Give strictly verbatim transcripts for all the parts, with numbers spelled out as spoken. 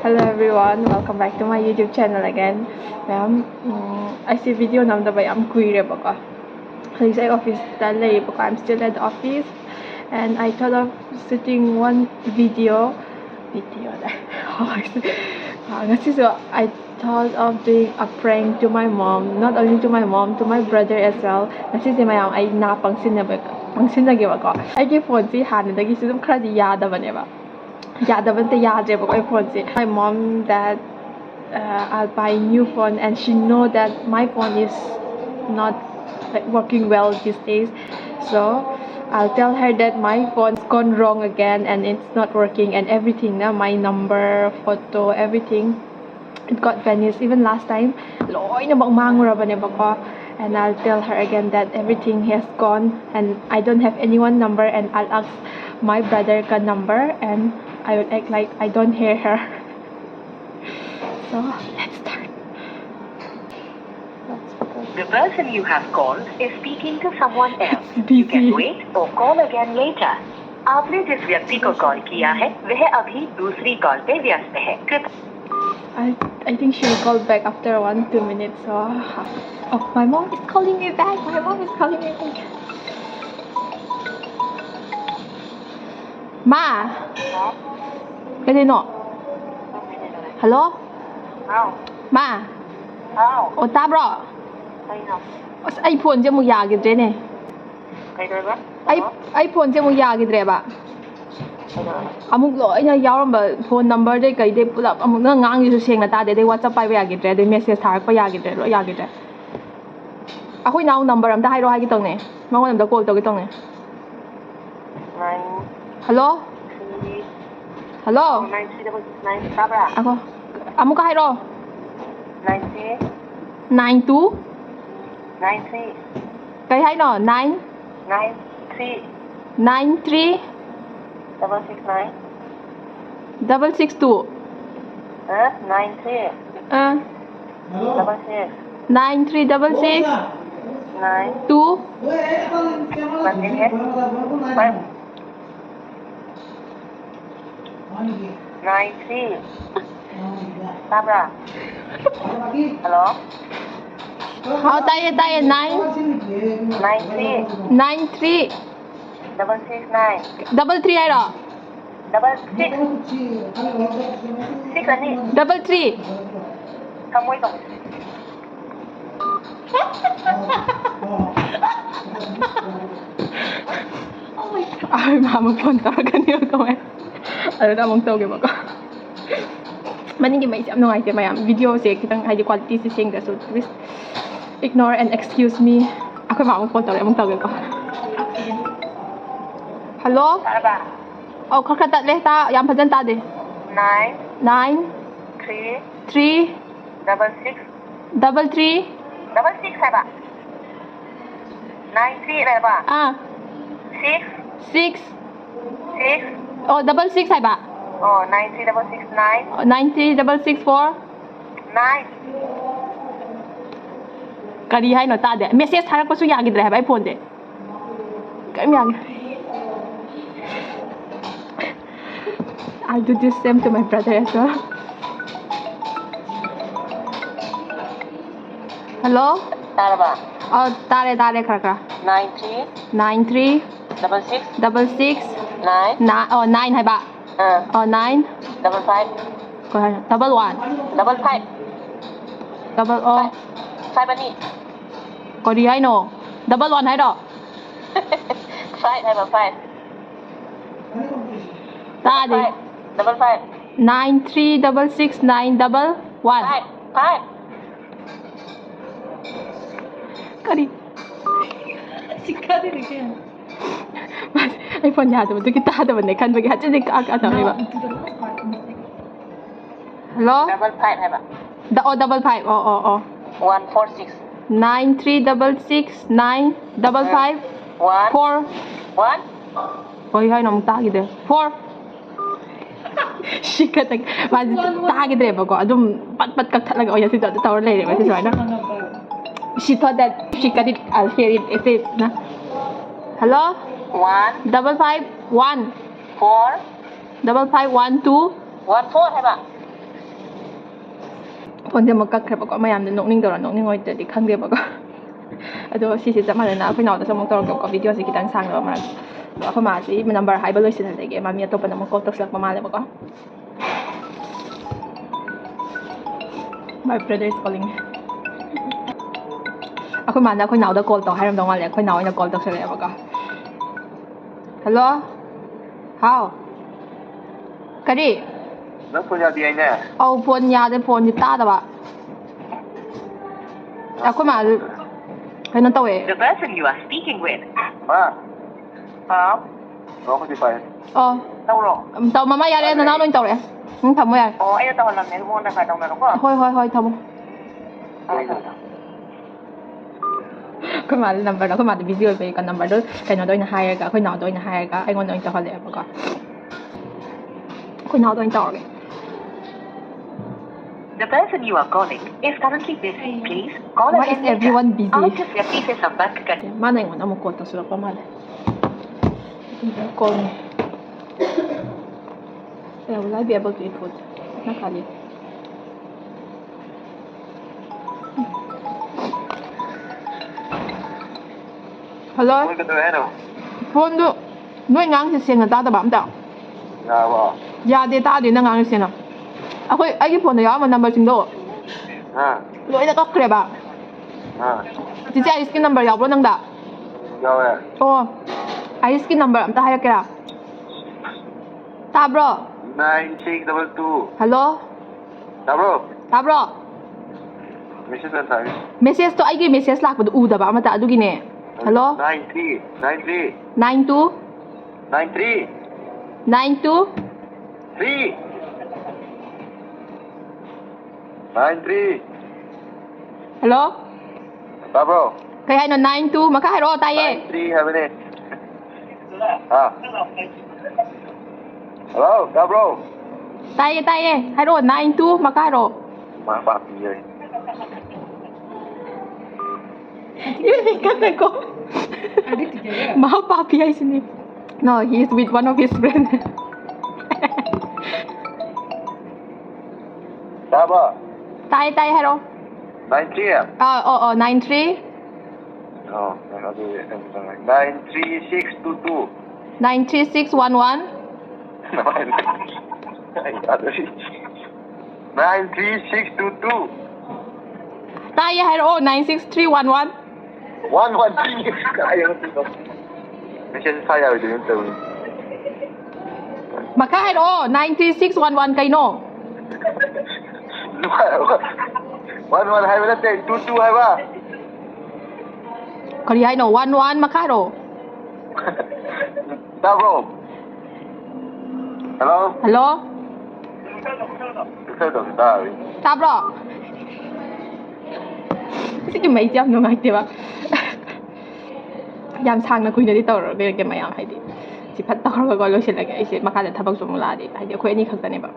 Hello everyone, welcome back to my YouTube channel again. ꯃꯌꯥꯝ, ꯎꯝ, ꯑꯩꯁꯦ video ꯅꯝꯗꯕ ꯌꯥꯝ ꯀꯨꯏꯔꯦꯕꯀꯣ꯫ ꯍꯧꯖꯤꯛꯁꯦ ꯑꯩ office ꯇ ꯂꯩꯌꯦꯕꯀꯣ, I'm still at the office and I thought of shooting one video, video ꯗ꯫ ꯉꯁꯤꯁꯨ I thought of doing a prank to my mom, not only to my mom, to my brother as well. ꯉꯁꯤꯁꯦ ꯃꯌꯥꯝ ꯑꯩ ꯅꯥ ꯄꯪꯁꯤꯟꯅꯕ ꯄꯪꯁꯤꯟꯅꯒꯦꯕꯀꯣ꯫ ꯑꯩꯒꯤ phone ꯁꯤ ꯍꯥꯟꯅꯗꯒꯤꯁꯨ ꯑꯗꯨꯝ ꯈꯔꯗꯤ ꯌꯥꯗꯕꯅꯦꯕ꯫ ꯌꯥꯗꯕ ꯅꯠꯇꯦ, ꯌꯥꯗ꯭ꯔꯦꯕꯀꯣ ꯑꯩ phone say. My mom that uh, I'll buy a new phone and she know that my phone is not, like, working well these days. So I'll tell her that my phone's gone wrong again and it's not working and everything, na, my number, photo, everything, it got vanished. Even last time, ꯂꯣꯏꯅꯃꯛ ꯃꯥꯡꯉꯨꯔꯕꯅꯦꯕꯀꯣ꯫ And I'll tell her again that everything has gone and I don't have anyone number and I'll ask my brother ka number and I will act like I don't hear her. So, let's start. The person you have called is speaking to someone else. Busy. You can wait or call again later. आपने जिस व्यक्ति को call किया है, वह अभी दूसरी call पे व्यस्त है। कृपया I, I think she'll call back after one, two minutes. So, oh, my mom is calling me back. My mom is calling me back. ꯃꯥ! ꯀꯩꯗꯧꯅꯣ? Hello? ꯍꯥꯎ꯫ ꯃꯥ! ꯍꯥꯎ꯫ ꯑꯣ, ꯇꯥꯕ꯭ꯔꯣ? ꯀꯩꯅꯣ? ꯑꯁ, ꯑꯩ phone ꯁꯦ ꯑꯃꯨꯛ ꯌꯥꯈꯤꯗ꯭ꯔꯦꯅꯦ꯫ ꯀꯩꯗꯧꯔꯕ? ꯑꯩ ꯑꯩ phone ꯁꯦ ꯑꯃꯨꯛ ꯌꯥꯈꯤꯗ꯭ꯔꯦꯕ꯫ ꯀꯩꯗꯧꯔꯕ? ꯑꯃꯨꯛ ꯂꯣꯏꯅ ꯌꯥꯎꯔꯝꯕ phone number ꯗꯩ ꯀꯩꯗꯩ ꯄꯨꯂꯞ ꯑꯃꯨꯛ ꯅꯪ ꯉꯥꯡꯉꯤꯁꯨ ꯁꯦꯡꯅ ꯇꯥꯗꯦ, ꯑꯗꯩ WhatsApp ꯄꯥꯏꯕ ꯌꯥꯈꯤꯗ꯭ꯔꯦ, ꯑꯗꯩ message ꯊꯥꯔꯛꯄ ꯌꯥꯈꯤꯗ꯭ꯔꯦ, ꯂꯣꯏ ꯌꯥꯈꯤꯗ꯭ꯔꯦ꯫ ꯑꯩꯈꯣꯏ ꯏꯅꯥꯎ number ꯑꯝꯇ ꯍꯥꯏꯔꯛꯑꯣ ꯍꯥꯏꯒꯦ ꯇꯧꯅꯦ, ꯃꯉꯣꯟꯗ ꯑꯝꯇ call ꯇꯧꯒꯦ ꯇꯧꯅꯦ꯫ Nine Hello? three Hello? nine three double six nine ꯇꯥꯕ꯭ꯔꯥ? ꯑꯃꯨꯛꯀ ꯍꯥꯏꯔꯛꯑꯣ꯫ Nine three Nine two? nine three ꯀꯩ ꯍꯥꯏꯅꯣ? Nine? nine three Nine three double six nine double six two. ꯑ nine three ꯑꯥ, double six nine three double six nine two. ꯃꯟꯗꯦꯅꯦ ꯍꯣꯏ꯫ Nine three. ꯇꯥꯕ꯭ꯔꯥ? Hello? ꯍꯥꯎ, ꯇꯥꯏꯌꯦ, ꯇꯥꯏꯌꯦ꯫ Nine. Nine three. Nine three. Double six nine. Double three ꯍꯥꯏꯔꯣ? Double six. Six ꯑꯅꯤ. Double three. ꯊꯃꯣꯏ ꯇꯧꯕ. ꯑꯩ ꯃꯥ ꯑꯃꯨꯛ ꯐꯣꯟ ꯇꯧꯔꯛꯀꯅꯤ, ꯀꯃꯥꯏ? ꯑꯗꯨꯗ ꯑꯃꯨꯛ ꯇꯧꯒꯦꯕꯀꯣ꯫ ꯃꯅꯤꯡꯒꯤ ꯃꯩꯁꯦ ꯌꯥꯝ ꯅꯨꯡꯉꯥꯏꯇꯦ ꯃꯌꯥꯝ꯫ ꯚꯤꯗꯤꯑꯣꯁꯦ ꯈꯤꯇꯪ ꯍꯥꯏꯗꯤ ꯀ꯭ꯋꯥꯂꯤꯇꯤꯁꯦ ꯁꯦꯡꯗ꯭ꯔꯁꯨ, please ignore and excuse me. ꯑꯩꯈꯣꯏ ꯃꯥ ꯑꯃꯨꯛ ꯐꯣꯟ ꯇꯧꯔꯛꯑꯦ, ꯑꯃꯨꯛ ꯇꯧꯒꯦꯀꯣ꯫ ꯍꯜꯂꯣ? ꯇꯥꯔꯕ? ꯑꯧ, ꯈꯔ ꯈꯔ ꯇꯠꯂꯦ, ꯇꯥ-, ꯌꯥꯝ ꯐꯖꯅ ꯇꯥꯗꯦ꯫ Nine. Nine. Three. Three. Double six. Double three. Double six ꯍꯥꯏꯕ? Nine three ꯍꯥꯏꯕ? ꯑꯥ. Six. Six. Six. ꯑꯣ, double six ꯍꯥꯏꯕ? ꯑꯣ, nine three double six nine. ꯑꯣ, nine three double six four. Nine. ꯀꯔꯤ ꯍꯥꯏꯅꯣ? ꯇꯥꯗꯦ꯫ Message ꯊꯥꯔꯛꯄꯁꯨ ꯌꯥꯈꯤꯗ꯭ꯔꯦ ꯍꯥꯏꯕ ꯑꯩ ꯐꯣꯟꯁꯦ꯫ ꯀꯔꯤꯝ ꯌꯥꯈꯤꯗ꯭ꯔꯦ꯫ I do this same to my brother as well. Hello? ꯇꯥꯔꯕ? ꯑꯣ, ꯇꯥꯔꯦ, ꯇꯥꯔꯦ, ꯈꯔ, ꯈꯔ꯫ Nine three. Nine three. Double six. Double six. Nine. ꯅꯥ-, ꯑꯣ, nine ꯍꯥꯏꯕ? ꯑꯥ꯫ ꯑꯣ, nine. Double five. ꯀꯩ ꯍꯥꯏꯅꯣ? Double one. Double five. Double, ꯑꯣ꯫ Five. Five ꯑꯅꯤ꯫ ꯀꯔꯤ ꯍꯥꯏꯅꯣ? Double one ꯍꯥꯏꯔꯣ? Five ꯍꯥꯏꯕ, five. ꯇꯥꯗꯦ꯫ Five. Double five. Nine three double six nine double one. Five. Five. ꯀꯔꯤ? ꯁꯤ ꯀꯥꯏꯗꯩꯅꯣ ꯀꯩꯅꯣ? ꯑꯩ ꯐꯣꯟ ꯌꯥꯗꯕꯗꯨꯒꯤ ꯇꯥꯗꯕꯅꯦ ꯈꯟꯕꯒꯤ ꯍꯟꯖꯤꯟ ꯍꯟꯖꯤꯟ ꯀꯛꯑ ꯀꯛꯑ ꯇꯧꯔꯛꯏꯕ꯫ Now to the last part, mistake. Hello? Double five ꯍꯥꯏꯕ꯫ ꯗ-, ꯑꯣ, double five. ꯑꯣ, ꯑꯣ, ꯑꯣ꯫ One four six. Nine three double six nine double five. One. Four. One. ꯀꯩ ꯍꯥꯏꯅꯣ ꯑꯃꯨꯛ ꯇꯥꯈꯤꯗ꯭ꯔꯦ꯫ Four. ꯁꯤ ꯈꯛꯇꯪ ꯃꯥꯁꯦ ꯇꯥꯈꯤꯗ꯭ꯔꯦꯕꯀꯣ, ꯑꯗꯨꯝ ꯄꯠ ꯄꯠ ꯀꯛꯊꯠꯂꯒ ꯑꯣꯏꯅ ꯁꯤꯗ ꯇꯧꯔ ꯂꯩꯔꯦꯕ ꯁꯤ ꯁꯨꯃꯥꯏꯅ꯫ She thought that she cut it, I'll hear it, is it, na? Hello? One. Double five one. Four. Double five one two. One four ꯍꯥꯏꯕ꯫ ꯐꯣꯟꯁꯦ ꯑꯃꯨꯛ ꯀꯛꯈ꯭ꯔꯦꯕꯀꯣ꯫ ꯃꯌꯥꯝꯗ ꯅꯣꯛꯅꯤꯡꯗꯧꯔꯥ ꯅꯣꯛꯅꯤꯡꯉꯣꯏꯗ꯭ꯔꯗꯤ ꯈꯪꯗꯦꯕꯀꯣ꯫ ꯑꯗꯣ ꯁꯤꯁꯦ ꯆꯞ ꯃꯥꯟꯅꯅ ꯑꯩꯈꯣꯏ ꯅꯥꯎꯗꯁꯨ ꯑꯃꯨꯛ ꯇꯧꯔꯛꯀꯦꯕꯀꯣ꯫ ꯚꯤꯗꯤꯑꯣꯁꯦ ꯈꯤꯇꯪ ꯁꯥꯡꯅꯕ ꯃꯔꯛ꯫ ꯑꯗꯣ ꯑꯩꯈꯣꯏ ꯃꯥꯁꯤ ꯅꯝꯕꯔ ꯍꯥꯏꯕ ꯂꯣꯏꯁꯤꯜꯂꯗꯒꯤ ꯃꯥ ꯃꯤ ꯑꯇꯣꯞꯄꯅ ꯑꯃꯨꯛ ꯀꯣꯜ ꯇꯧꯁꯤꯜꯂꯛꯄ ꯃꯥꯜꯂꯦꯕꯀꯣ꯫ My brother is calling. ꯑꯩꯈꯣꯏ ꯃꯥꯅ ꯑꯩꯈꯣꯏ ꯅꯥꯎꯗ ꯀꯣꯜ ꯇꯧ ꯍꯥꯏꯔꯝꯗꯧ ꯃꯥꯜꯂꯦ꯫ ꯑꯩꯈꯣꯏ ꯅꯥꯎ ꯑꯣꯏꯅ ꯀꯣꯜ ꯇꯧꯁꯜꯂꯛꯑꯦꯕꯀꯣ꯫ ꯍꯜꯂꯣ꯫ ꯍꯥꯎ꯫ ꯀꯔꯤ? ꯅꯪ ꯐꯣꯟ ꯌꯥꯗꯦ ꯍꯥꯏꯅꯦ? ꯑꯧ, ꯐꯣꯟ ꯌꯥꯗꯦ, ꯐꯣꯟꯗꯤ ꯇꯥꯗꯕ꯫ ꯑꯩꯈꯣꯏ ꯃꯥꯗꯨ ꯀꯩꯅꯣ ꯇꯧꯋꯦ꯫ The person you are speaking with. ꯃꯥ? ꯍꯥꯎ꯫ ꯑꯣ, ꯑꯩꯈꯣꯏꯗꯤ ꯄꯥꯏ꯫ ꯑꯣ꯫ ꯇꯧꯔꯣ꯫ ꯎꯝ, ꯇꯧ, ꯃꯃꯥ, ꯌꯥꯔꯦ, ꯅꯅꯥꯎ ꯂꯣꯏ ꯇꯧꯔꯛꯑꯦ꯫ ꯎꯝ, ꯊꯝꯃꯣ ꯌꯥꯔꯦ꯫ ꯑꯣ, ꯑꯩꯅ ꯇꯧꯍꯜꯂꯝꯃꯦ, ꯃꯉꯣꯟꯗ ꯈꯔ ꯇꯧꯅꯔꯣꯀꯣ꯫ ꯍꯣꯏ, ꯍꯣꯏ, ꯍꯣꯏ, ꯊꯝꯃꯣ꯫ ꯍꯣꯏ, ꯍꯣꯏ꯫ ꯑꯩꯈꯣꯏ ꯃꯥꯗꯤ ꯅꯝꯕꯔꯗꯣ, ꯑꯩꯈꯣꯏ ꯃꯥꯗꯤ ꯕꯤꯖꯤ ꯑꯣꯏꯕꯒꯤ ꯅꯝꯕꯔꯗꯣ ꯀꯩꯅꯣꯗ ꯑꯣꯏꯅ ꯍꯥꯏꯔꯒ, ꯑꯩꯈꯣꯏ ꯅꯥꯎꯗ ꯑꯣꯏꯅ ꯍꯥꯏꯔꯒ ꯑꯩꯉꯣꯟꯗ ꯑꯣꯏꯅ ꯇꯧꯍꯜꯂꯛꯑꯦꯕꯀꯣ꯫ ꯑꯩꯈꯣꯏ ꯅꯥꯎꯗ ꯑꯣꯏꯅ ꯇꯧꯔꯒꯦ꯫ The person you are calling is currently busy. Please call again later. Why is everyone busy? आप जिस व्यक्ति से संपर्क कर ꯃꯥꯅ ꯑꯩꯉꯣꯟꯗ ꯑꯃꯨꯛ ꯀꯣꯜ ꯇꯧꯁꯤꯜꯂꯛꯄ ꯃꯥꯜꯂꯦ꯫ Call me. Yeah, will I be able to eat food? ꯅꯪ ꯈꯜꯂꯤ꯫ ꯍꯜꯂꯣ꯫ ꯐꯣꯟ ꯀꯩꯗꯧꯔꯦ ꯍꯥꯏꯅꯣ? ꯐꯣꯟꯗꯨ ꯅꯣꯏ ꯉꯥꯡꯁꯦ ꯁꯦꯡꯅ ꯇꯥꯗꯕ ꯑꯝꯇ꯫ ꯌꯥꯔꯕꯣ? ꯌꯥꯗꯦ, ꯇꯥꯗꯦ ꯅꯪ ꯉꯥꯡꯁꯦ ꯁꯦꯡꯅ꯫ ꯑꯩꯈꯣꯏ, ꯑꯩꯒꯤ ꯐꯣꯟꯗ ꯌꯥꯎꯔꯝꯕ ꯅꯝꯕꯔꯁꯤꯡꯗꯣ ꯑꯥ꯫ ꯂꯣꯏꯅ ꯀꯛꯈ꯭ꯔꯦꯕ꯫ ꯑꯥ꯫ ꯆꯤꯆꯦ ꯑꯥꯏꯔꯤꯁꯀꯤ ꯅꯝꯕꯔ ꯌꯥꯎꯕ꯭ꯔꯣ ꯅꯪꯗ? ꯌꯥꯎꯋꯦ꯫ ꯑꯣ, ꯑꯥꯏꯔꯤꯁꯀꯤ ꯅꯝꯕꯔ ꯑꯝꯇ ꯍꯥꯏꯔꯛꯀꯦꯔꯥ? ꯇꯥꯕ꯭ꯔꯣ? Nine six double two꯫ Hello? ꯇꯥꯕ꯭ꯔꯣ? ꯇꯥꯕ꯭ꯔꯣ? ꯃꯦꯁꯦꯖ ꯑꯣꯏꯅ ꯊꯥꯔꯛꯏ꯫ ꯃꯦꯁꯦꯖꯇꯣ, ꯑꯩꯒꯤ ꯃꯦꯁꯦꯖ ꯂꯥꯛꯄꯗꯣ ꯎꯗꯕ ꯑꯃꯇ, ꯑꯗꯨꯒꯤꯅꯦ꯫ Hello? Nine three, nine three꯫ Nine two꯫ Nine three꯫ Nine two꯫ Three꯫ Nine three꯫ Hello? ꯇꯥꯕ꯭ꯔꯣ? ꯀꯩ ꯍꯥꯏꯅꯣ? Nine two꯫ ꯃꯈꯥ ꯍꯥꯏꯔꯛꯑꯣ, ꯇꯥꯏꯌꯦ꯫ Nine three ꯍꯥꯏꯕꯅꯦ꯫ ꯑꯥ꯫ ꯍꯜꯂꯣ, ꯇꯥꯕ꯭ꯔꯣ? ꯇꯥꯏꯌꯦ, ꯇꯥꯏꯌꯦ꯫ ꯍꯥꯏꯔꯛꯑꯣ, nine two꯫ ꯃꯈꯥ ꯍꯥꯏꯔꯛꯑꯣ꯫ ꯃꯥ ꯄꯥꯄꯤ ꯍꯥꯏ꯫ ꯀꯟꯅꯀꯣ꯫ ꯃꯍꯥ ꯄꯥꯄꯤ ꯍꯥꯏꯁꯤꯅꯤ꯫ No, he is with one of his friend꯫ ꯇꯥꯕ? ꯇꯥꯏ, ꯇꯥꯏ, ꯍꯥꯏꯔꯛꯑꯣ꯫ Nine three? ꯑꯥ, ꯑꯣ, ꯑꯣ, nine three꯫ ꯑꯣ, ꯑꯗꯨꯗꯤ ꯑꯩ ꯆꯪꯉꯦ꯫ Nine three six two two꯫ Nine three six one one꯫ Nine three six two two꯫ ꯇꯥꯏꯌꯦ, ꯍꯥꯏꯔꯛꯑꯣ, nine six three one one꯫ One one three ꯀꯥꯏ ꯌꯧꯔꯛꯇꯣꯏꯅꯣ? Message ꯊꯥ ꯌꯥꯔꯣꯏꯗꯣꯏꯅꯣ ꯇꯧꯔꯤ꯫ ꯃꯈꯥ ꯍꯥꯏꯔꯛꯑꯣ, nine three six one one ꯀꯩꯅꯣ? One one ꯍꯥꯏꯕ ꯅꯠꯇꯦ, two two ꯍꯥꯏꯕ꯫ ꯀꯔꯤ ꯍꯥꯏꯅꯣ? One one ꯃꯈꯥ ꯍꯥꯏꯔꯛꯑꯣ꯫ ꯇꯥꯕ꯭ꯔꯣ? Hello? Hello? ꯇꯥꯕ꯭ꯔꯣ? ꯁꯤꯒꯤ ꯃꯩꯁꯦ ꯌꯥꯝ ꯅꯨꯡꯉꯥꯏꯇꯦꯕ꯫ ꯌꯥꯝ ꯁꯥꯡꯅ ꯀꯨꯏꯅꯗꯤ ꯇꯧꯔꯔꯣꯏꯒꯦ ꯃꯌꯥꯝ, ꯍꯥꯏꯗꯤ ꯁꯤ ꯐꯠ ꯇꯧꯔꯒꯀꯣ ꯂꯣꯏꯁꯤꯜꯂꯒꯦ꯫ ꯑꯩꯁꯦ ꯃꯈꯥꯗ ꯊꯕꯛꯁꯨ ꯑꯃꯨꯛ ꯂꯥꯛꯑꯗꯤ, ꯍꯥꯏꯗꯤ ꯑꯩꯈꯣꯏ ꯑꯅꯤ ꯈꯛꯇꯅꯦꯕ꯫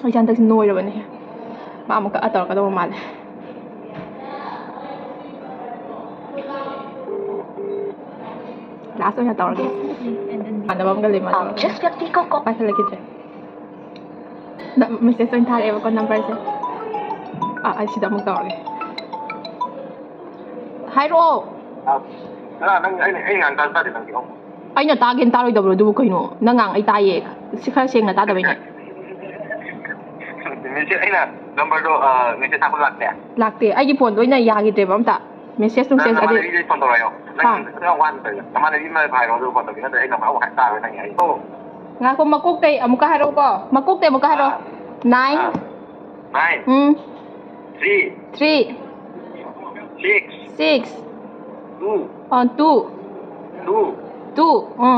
ꯑꯩꯁꯦ ꯍꯟꯗꯛꯁꯦ ꯅꯣꯏꯔꯕꯅꯦ꯫ ꯃꯥ ꯑꯃꯨꯛ ꯀꯛꯑ ꯇꯧꯔꯛꯀꯗꯧꯕ ꯃꯥꯜꯂꯦ꯫ Last ꯑꯣꯏꯅ ꯇꯧꯔꯒꯦ꯫ ꯏꯃꯥꯟꯅꯕ ꯑꯃꯒ ꯂꯩ, ꯃꯥ ꯇꯧꯔꯒꯦ꯫ Just ꯄꯥꯏꯈꯠꯂꯛꯈꯤꯗ꯭ꯔꯦ꯫ Message ꯑꯣꯏꯅ ꯊꯥꯔꯛꯑꯦꯕꯀꯣ numberꯁꯦ꯫ ꯑꯥ, ꯑꯩ ꯁꯤꯗ ꯑꯃꯨꯛ ꯇꯧꯔꯒꯦ꯫ ꯍꯥꯏꯔꯛꯑꯣ꯫ ꯑꯥ, ꯅꯪ, ꯑꯩꯅ, ꯑꯩ ꯉꯥꯡ ꯇꯥ-, ꯇꯥꯗꯦ ꯅꯪꯒꯤ꯫ ꯑꯩꯅ ꯇꯥꯒꯦꯅ ꯇꯥꯔꯣꯏꯗꯕ꯭ꯔꯣ ꯑꯗꯨꯕꯨ ꯀꯩꯅꯣ? ꯅꯪ ꯉꯥꯡ ꯑꯩ ꯇꯥꯏꯌꯦ꯫ ꯁꯤ ꯈꯔ ꯁꯦꯡꯅ ꯇꯥꯗꯕꯩꯅꯦ꯫ Message ꯑꯩꯅ numberꯗꯣ, ꯑꯥ, message ꯊꯥꯔꯛꯄ ꯂꯥꯛꯇꯦ? ꯂꯥꯛꯇꯦ꯫ ꯑꯩꯒꯤ phoneꯗꯣ ꯑꯩꯅ ꯌꯥꯈꯤꯗ꯭ꯔꯦꯕ ꯑꯝꯇ꯫ Message ꯅꯪ ꯅꯨꯡꯁꯦꯖ ꯑꯗꯨ ꯅꯃꯥꯟꯅꯕꯤꯗꯩ phone ꯇꯧꯔꯛꯑꯣ꯫ ꯅꯪ ꯍꯥ? ꯅꯪ ꯋꯥꯅ ꯇꯧꯔꯤꯗꯣ꯫ ꯅꯃꯥꯟꯅꯕꯤ ꯑꯃ ꯍꯥꯏꯔꯣ, ꯑꯗꯨꯒ phone ꯇꯧꯕꯤ꯫ ꯅꯠꯇ꯭ꯔꯗꯤ ꯑꯩ number ꯑꯃꯨꯛ ꯍꯥꯏ ꯇꯥꯔꯣꯏ ꯅꯪꯒꯤ ꯑꯩ꯫ ꯉꯥꯏꯈꯣ, ꯃꯀꯣꯛꯇꯩ ꯑꯃꯨꯛꯀ ꯍꯥꯏꯔꯛꯎꯀꯣ꯫ ꯃꯀꯣꯛꯇꯩ ꯑꯃꯨꯛꯀ ꯍꯥꯏꯔꯛꯑꯣ꯫ ꯑꯥ꯫ Nine꯫ ꯑꯥ꯫ Nine꯫ ꯎꯝ꯫ Three꯫ Three꯫ Six꯫ Six꯫ Two꯫ ꯑꯥ, two꯫ Two꯫ Two꯫ ꯎꯝ꯫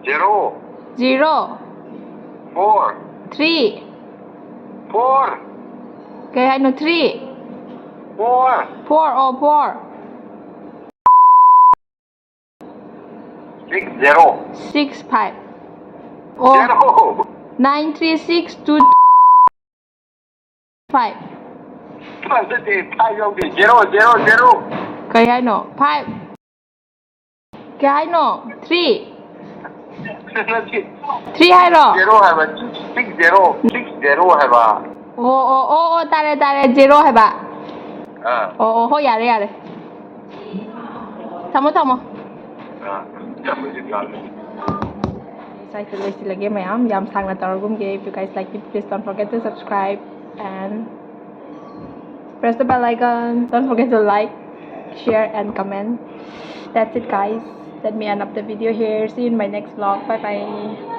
Zero꯫ Zero꯫ Four꯫ Three꯫ Four꯫ ꯀꯩ ꯍꯥꯏꯅꯣ? Three꯫ Four꯫ Four, ꯑꯣ, four꯫ Six zero꯫ Six five꯫ ꯑꯣ꯫ Zero꯫ Nine three six two five꯫ Five ꯅꯠꯇꯦ, five ꯌꯥꯎꯗꯦ꯫ Zero, zero, zero꯫ ꯀꯩ ꯍꯥꯏꯅꯣ? Five꯫ ꯀꯩ ꯍꯥꯏꯅꯣ? Three꯫ ꯅꯠꯇꯦ, ꯊ꯭ꯔꯤ ꯍꯥꯏꯔꯣ? ꯖꯦꯔꯣ ꯍꯥꯏꯕ, ꯁꯤꯛꯁ ꯖꯦꯔꯣ, ꯁꯤꯛꯁ ꯖꯦꯔꯣ ꯍꯥꯏꯕ꯫ ꯑꯣ ꯑꯣ ꯑꯣ ꯑꯣ, ꯇꯥꯔꯦ ꯇꯥꯔꯦ, ꯖꯦꯔꯣ ꯍꯥꯏꯕ꯫ ꯑꯥ꯫ ꯑꯣ ꯑꯣ, ꯍꯣꯏ, ꯌꯥꯔꯦ ꯌꯥꯔꯦ꯫ ꯊꯝꯃꯣ ꯊꯝꯃꯣ꯫ ꯑꯥ, ꯊꯝꯃꯁꯤ, ꯊꯝꯃꯁꯤ꯫ ꯁ꯭ꯋꯥꯏꯗ ꯂꯣꯏꯁꯤꯜꯂꯒꯦ ꯃꯌꯥꯝ, ꯌꯥꯝ ꯁꯥꯡꯅ ꯇꯧꯔꯒꯨꯝꯒꯦ꯫ If you guys like it, please don't forget to subscribe and press the bell icon. Don't forget to like, share and comment. That's it, guys. Let me end up the video here. See you in my next vlog. Bye bye.